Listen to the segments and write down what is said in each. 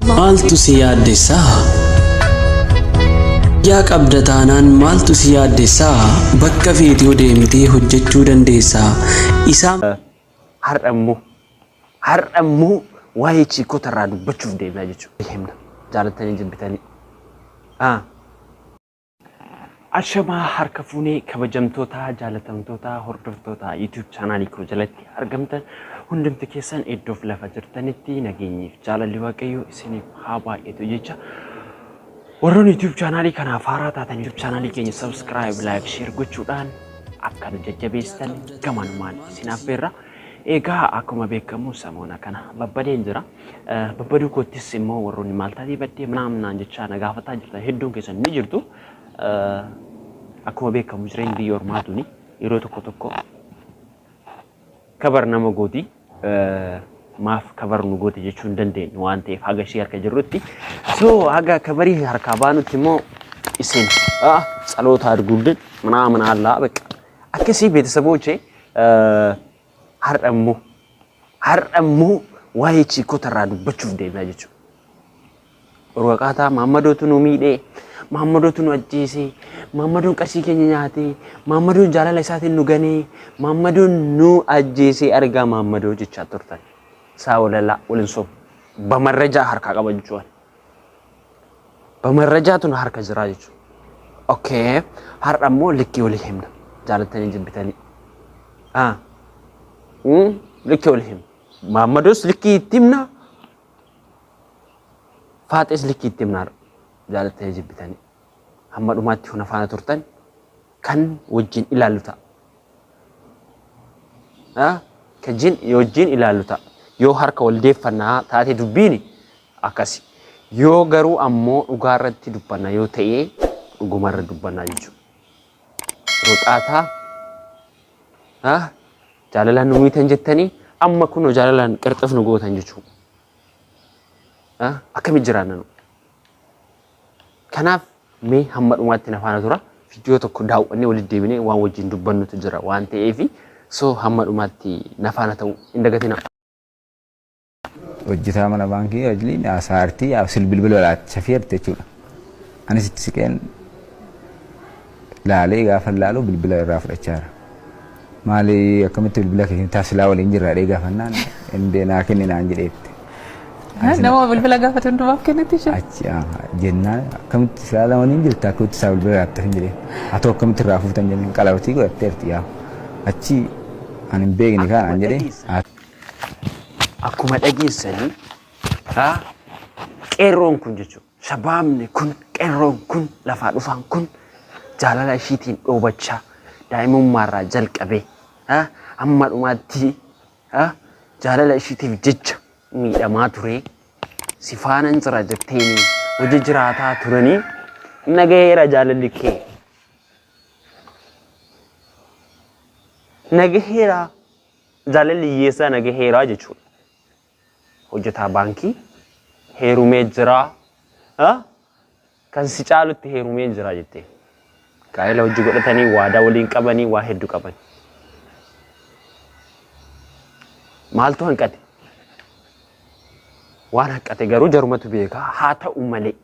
Maaltu si yaaddessaa? Fayyaa qabda taanaan maaltu si yaaddessaa? Bakka feete yoo deemtee hojjechuu dandeessa. Isaa Har'a immoo har'a immoo waa'ee chiikota irraa dubbachuuf deemnaa jechuudha. Himna jaalattanii jibbitanii. Ah. Ashamaa harka fuunee kabajamtoota jaalatamtoota hordoftoota YouTube chaanaalii koo jalatti argamtan hundumti keessan iddoof lafa jirtanitti nageenyiif jaalalli Waaqayyoo isiniif haa baay'atu jecha warroonni YouTube chaanaalii kanaaf haaraa taatan YouTube chaanaalii keenya subscribe, like, share gochuudhaan akka nu jajjabeessitan gamanumaan isin affeerra. Egaa akkuma beekamu samoona kana babbadeen jira. Babbaduu koottis immoo warroonni maal taatee baddee manaamnaan jechaa na gaafataa jirtan hedduun keessan ni jirtu. Akkuma beekamu jireenyi biyya ormaa tuni yeroo tokko tokko kabar nama gooti. Maaf kabar nu gooti jechuu hin dandeenyu waan ta'eef haga ishee harka jirrutti. So haga kabarii harkaa baanutti immoo isin tsaloota arguudden manaa manaa allaa beqa. Akkasii beetesabochee har'a immoo Har'a immoo waa'ee chiikota irraa dubbachuuf deemnaa jechuudha. Waraqaataa Maammadootu nu miidhee, Maammadootu nu ajjeesee, Maammadoon qarshii keenya nyaatee, Maammadoon jaalala isaatiin nu ganee, Maammadoon nu ajjeesee argaa Maammadoo jechaa turtan. Isaa walalaa waliin sobu. Bamarrajaa harkaa qaba jechuudha. Bamarrajaatu nu harka jira jechuudha. Okay. Har'a immoo likkii walii himna. Jaalattanii jibbitanii. Ah. Likkii walii himna. Maammadoos likkii itti himna. Faaxees likkii itti himna har'a. Jaalattanii jibbitanii. Hamma dhumaatti hona faana turtan kan wajjin ilaallu ta'a. Ah? Kan wajjin ilaallu ta'a. Yoo harka wal deeffannaa taate dubbiini akkasi. Yoo garuu ammoo dhugaa irratti dubbanna yoo ta'e dhuguma irra dubbannaa jechuudha. Roxaataa jaalalaan nu miitan jettanii amma kunoo jaalalaan qirxif nu gootan jechuudha. Akkamitti jiraanna nu? Kanaaf mee hamma dhumaatti na faana tura. Viidiyoo tokko daawwannee walitti deebinee waan wajjin dubbannutu jira waan ta'eef so hamma dhumaatti na faana ta'uu hin dagatinaa. Hojjetaa mana baankii wajjin haasaartii sil bilbila laachafeerte jechuudha. Anis itti siqeen laalee gaafa laalu bilbila irraa fudhachaa jira. Maali akkamitti bilbila kee kennitaa silaa waliin jirra jedhee gaafannaan indee naa kenni naan jedheetti. Nama bilbila gaafate hundumaaf kenniti ishee. Achi jennaan akkamitti silaa waliin jirta akkamitti isaa bilbila laattaf hin jedheen. Atoo akkamitti irraa fuutan jenneen qalabatii godhatteerti yaa. Achi ani hin beekne kaa naan jedhee. Akkuma dhageessanii qeerroon kun jechuudha. Shabaabni kun qeerroon kun lafaa dhufaan kun jaalala ishiitiin dhoobachaa daa'imummaarraa jalqabee hamma dhumaatti jaalala ishiitiif jecha miidhamaa ture. Si faanan jira jetteeni hojii jiraataa turanii nagaheera jaalalli kee. Nagaheera Jaalalli hiyyeessaa na gaheera jechuudha. Hojjetaa baankii heerumee jira. Kan si caalutti heerumee jira jettee. Gaa'ela hojii godhatanii waadaa waliin qabanii waa hedduu qaban. Maaltu hanqate? Waan hanqate garuu jarumatu beeka. Haa ta'u malee.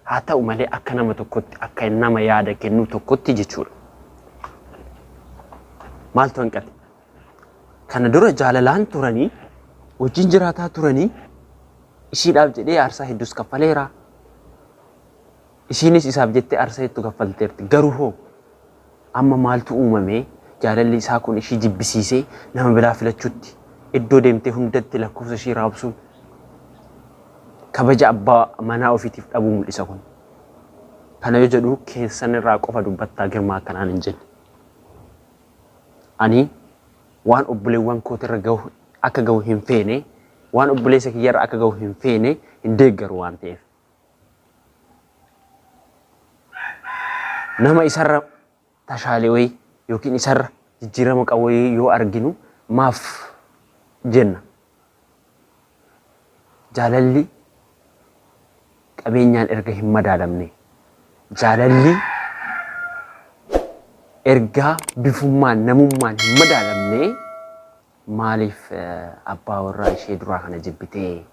Haa ta'u malee akka nama tokkotti akka nama yaada kennuu tokkotti jechuudha. Maaltu hanqate? Kana dura jaalalaan turanii wajjin jiraataa turanii ishiidhaaf jedhee aarsaa hedduus kaffaleera. Ishiinis isaaf jettee aarsaa hedduu kaffalteerti. Garuu hoo Amma maaltu uumame? Jaalalli isaa kun ishii jibbisiisee nama biraa filachuutti iddoo deemtee hundatti lakkoofsa ishii raabsuun kabaja abbaa manaa ofiitiif dhabuu mul'isa kun. Kana yoo jedhu keessan irraa qofa dubbattaa Girmaa akkanaan hin jenne. Ani waan obboleewwan kootirra gahu akka gahu hin feene, waan obboleessa kiyyarra akka gahu hin feene hin deeggaru waan ta'eef. Nama isarra tashaale wayii yookiin isarra jijjiirama qabu wayii yoo arginu maaf jenna. Jaalalli qabeenyaan erga hin madaalamne, jaalalli erga bifummaan namummaan hin madaalamne maaliif abbaa warraa ishee duraa kana jibbitee?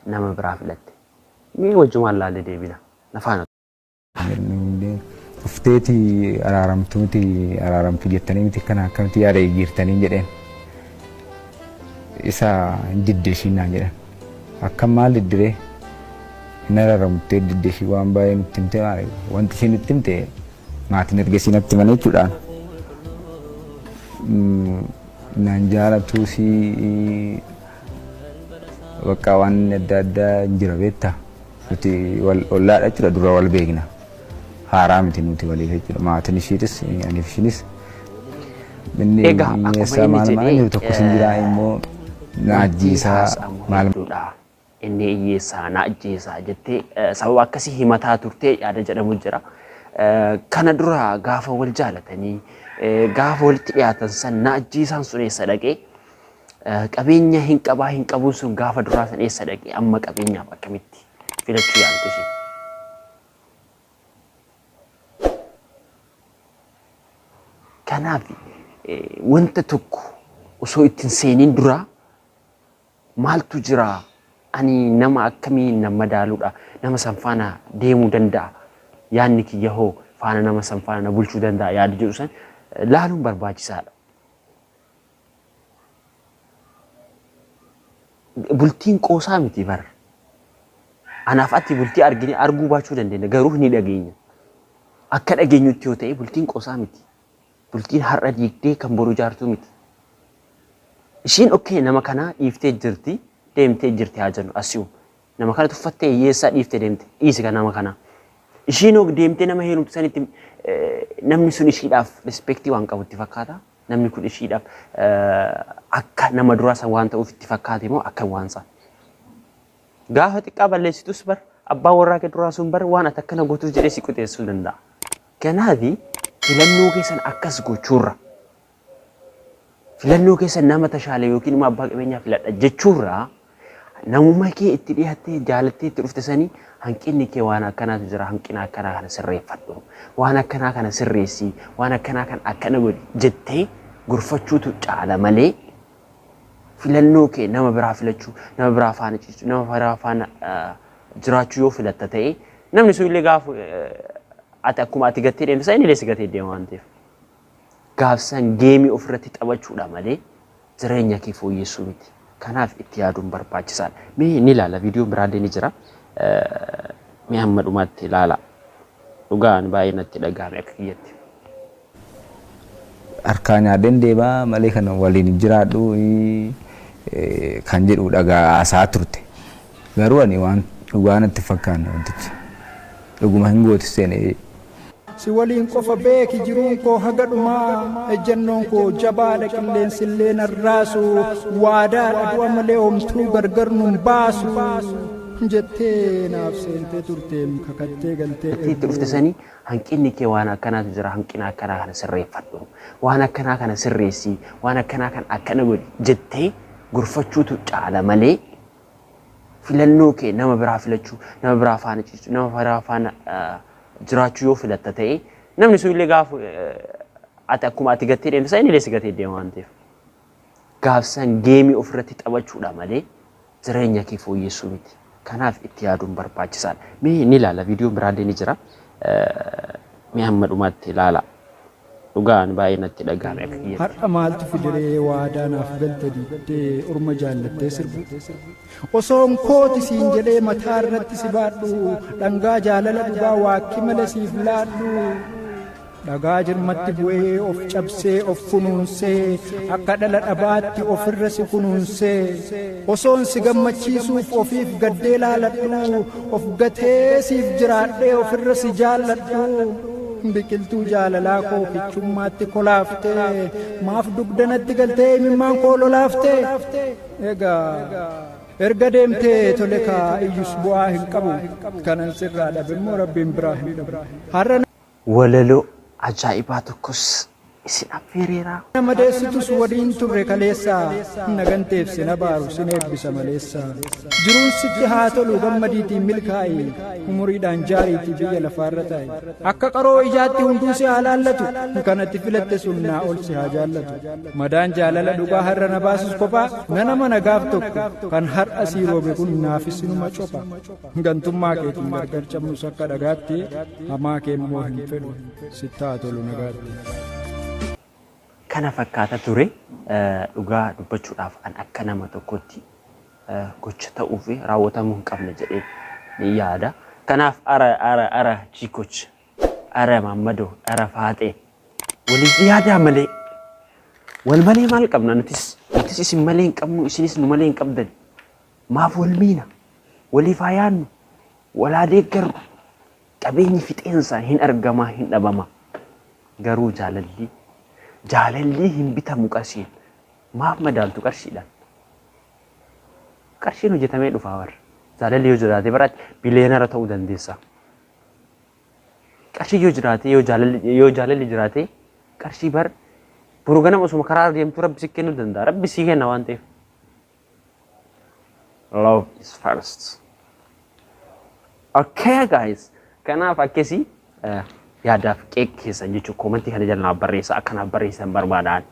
nama biraa filatte. Mee wajjumaan laallee deebina. Na faana. Dhufteeti araaramtu miti, araaramtu jettanii miti, kana akkamitti yaada jijjiirtanii jedheen. Isa hin didde ishiin naan jedhan. Akkam maal diddiree? Hin araaramtee didde ishii, waan baay'ee nutti himte, maali wanti ishiin nutti himte maatiin erga isii natti himanii jechuudhaan. Naan jaalatuu si bakka waan adda addaa hin jira beektaa. Nuti wal ollaadha jechuudha, dura wal beekna. Haaraa miti nuti waliif jechuudha. Maatiin ishiitis aniif ishiinis. Inni Egaa akkuma hiyyeessaa inni maal maal jedhee jiru tokko sin jiraa immoo na wanti ajjeesaa haasa'amu maal hedduudha. Inni hiyyeessaa na ajjeesaa jettee sababa akkasii himataa turtee yaada jedhamu jira. Kana dura gaafa wal jaalatanii gaafa walitti dhiyaatan san na ajjeesaan sun eessa dhaqee, qabeenya hin qabaa hin qabuun sun gaafa duraa san eessa dhaqee, amma qabeenyaaf akkamitti filachuu yaalte isheen? Kanaaf wanta tokko osoo itti hin seeniin dura maaltu jira, ani nama akkamii na madaaluudha, nama san faana deemuu danda'a, yaadni kiyya hoo faana nama san faana na bulchuu danda'a yaada jedhu san laaluun barbaachisaadha. Bultiin qoosaa miti bar. Anaaf ati bultii argine arguu baachuu dandeenya, garuu ni dhageenya. Akka dhageenyutti yoo ta'e bultiin qoosaa miti. Bultiin har'a diigdee kan boru ijaartuu miti. Ishiin okkee nama kanaa dhiiftee jirti, deemtee jirti haa jennu, assume. Nama kana tuffattee hiyyeessaa dhiiftee deemte, dhiisi kan nama kanaa. Ishiin hoo deemtee nama heerumtu sanitti namni sun ishiidhaaf respectii waan qabu itti fakkaata. Namni kun ishiidhaaf akka nama duraa san waan ta'uuf itti fakkaate moo akka waan isaa. Gaafa xiqqaa balleessitus bar abbaan warraa kee duraa sun bar waan ati akkana gootuuf jedhee si quxeessuu danda'a. Kanaaf filannoo keessan akkas gochuurra, filannoo keessan nama tashaale yookiin immoo abbaa qabeenyaa filadha jechuurra, namuma kee itti dhiyaattee jaalattee itti dhufte sanii hanqinni kee waan akkanaatu jira, hanqina akkanaa kana sirreeffadhu, waan akkanaa kana sirreessi, waan akkanaa kana akkana godhi jettee gorfachuutu caala malee filannoo kee nama biraa filachuu, nama biraa faana ciisuu, nama biraa faana jiraachuu yoo filatta ta'e namni sun illee gaafa ati akkuma ati gattee deemte sana inni illee si gatee deema waan ta'eef. Gaafsan geemii ofirratti taphachuudha malee jireenya kee fooyyessuu miti. Kanaaf itti yaaduun barbaachisaadha. Mee ni ilaala, viidiyoon biraallee ni jira. Mee hamma dhumaatti ilaala. Dhugaan baay'ee natti dhagahame akka kiyyatti. Harkaa nyaadheen deemaa malee kan waliin hin jiraadhu kan jedhu dhagaa haasaa turte. Garuu ani waan dhugaa natti hin fakkaanne wantichi. Dhuguma hin gootu seene. Si waliin qofa beeki jiruun koo haga dhumaa, ejjennoon koo jabaadha qilleensillee nan raasu, waadaadha du'a malee homtuu gargar nun baasu jettee naaf seentee turteem kakattee galtee Itti dhufte irbuu. sanii hanqinni kee waan akkanaatu jira, hanqina akkanaa kana sirreeffadhu, waan akkanaa kana sirreessi, waan akkanaa kana akkana godhi jettee gorfachuutu caala malee filannoo kee nama biraa filachuu, nama biraa faana ciisuu, nama biraa faana jiraachuu yoo filatta ta'e namni sun illee gaafa ati akkuma ati gattee deemte sana inni illee si gatee deema waan ta'eef. Gaafsan geemii ofirratti taphachuudha malee jireenya kee fooyyessuu miti. Kanaaf itti yaaduun barbaachisaadha. Mee ni ilaala, viidiyoon biraallee ni jira. Mee hamma dhumaatti ilaala. Dhugaan baay'ee natti dhagahame akka kiyyatti. Har'a maaltu fideree waadaa naaf galte diigdee orma jaallattee sirbuu? Osoon kooti siin jedhee mataa irratti si baadhu, dhangaa jaalala dhugaa waakkii malee siif laadhu. Dhagaa jirmatti bu'ee of cabsee of kunuunsee, akka dhala dhabaatti ofirra si kunuunsee. Osoon si gammachiisuuf ofiif gaddee laaladhu, of gatee siif jiraadhee ofirra si jaalladhu. Biqiltuu jaalalaa koo kichummaatti kolaaftee, maaf dugdanatti galtee imimmaan koo lolaaftee? Egaa erga deemtee tole kaa, iyyus bu'aa hin qabu, kanan sirraa dhabe immoo rabbiin biraa hin dhabu. Har'a Walaloo ajaa'ibaa tokkos Isin affeereera. Nama deessitus waliin turre kaleessa, naganteef sin abaaru, sin eebbisa maleessa. Jiruun sitti haa tolu, gammadiitiin milkaa'i, umuriidhaan jaariitii biyya lafaarra taa'i. Akka qaroo ijaatti hunduu si haa laallatu, kanatti filatte sun naa ol si haa jaallatu. Madaan jaalala dhugaa har'a na baasus kophaa, nana mana gaaf tokko kan har'a sii roobe kun naafis inuma copha. Gantummaa keetiin gargar cabnus akka dhagaatti, hamaa kee immoo hin fedhu, sitti haa tolu nagaatti. Kana fakkaata ture. Dhugaa dubbachuudhaaf an akka nama tokkotti gocha ta'uu fi raawwatamuu hin qabne jedhee ni yaada. Kanaaf ara ara ara chiikoch, ara maammadoo, ara faaxee, waliif yaadaa malee wal malee maal qabna? Nutis isin malee hin qabnu, isinis nu malee hin qabdan. Maaf wal miina? Waliif haa yaadnu, wal haa deeggarru. Qabeenyi fixeensa hin argamaa, hin dhabama. Garuu jaalalli hin bitamu qarshiin. Maaf madaaltu qarshiidhaan? Qarshiin hojjetamee dhufaa warra. Jaalalli yoo jiraate baraatti billionaire ta'uu dandeessa. Qarshii yoo jiraate, yoo jaalalli jiraate, qarshii bar boru ganama osuma karaa deemtu Rabbi si kennuu danda'a. Rabbi si kenna waan ta'eef. Love is first. Okay guys. Kanaaf akkasii yaadaaf qeeq keessan jechuun comment kana jala naaf barreessa, akka naaf barreessan barbaadaan.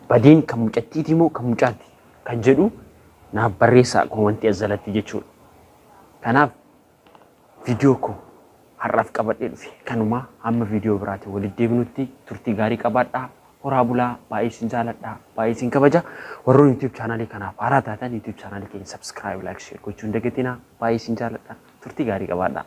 Badiin kan mucattiiti moo kan mucaatti kan jedhu naaf barreessaa comment as jalatti jechuudha. Kanaaf viidiyoo koo har'aaf qabadhee dhufe kanuma. Hamma viidiyoo biraatiin walitti deebinutti turtii gaarii qabaadhaa. Horaa bulaa, baay'ee isin jaaladha, baay'ee isin kabaja. Warroon YouTube channelii kanaaf haaraa taatan, YouTube channelii keenya subscribe, like, share gochuu hin dagatinaa. Baay'ee isin jaaladha. Turtii gaarii qabaadhaa.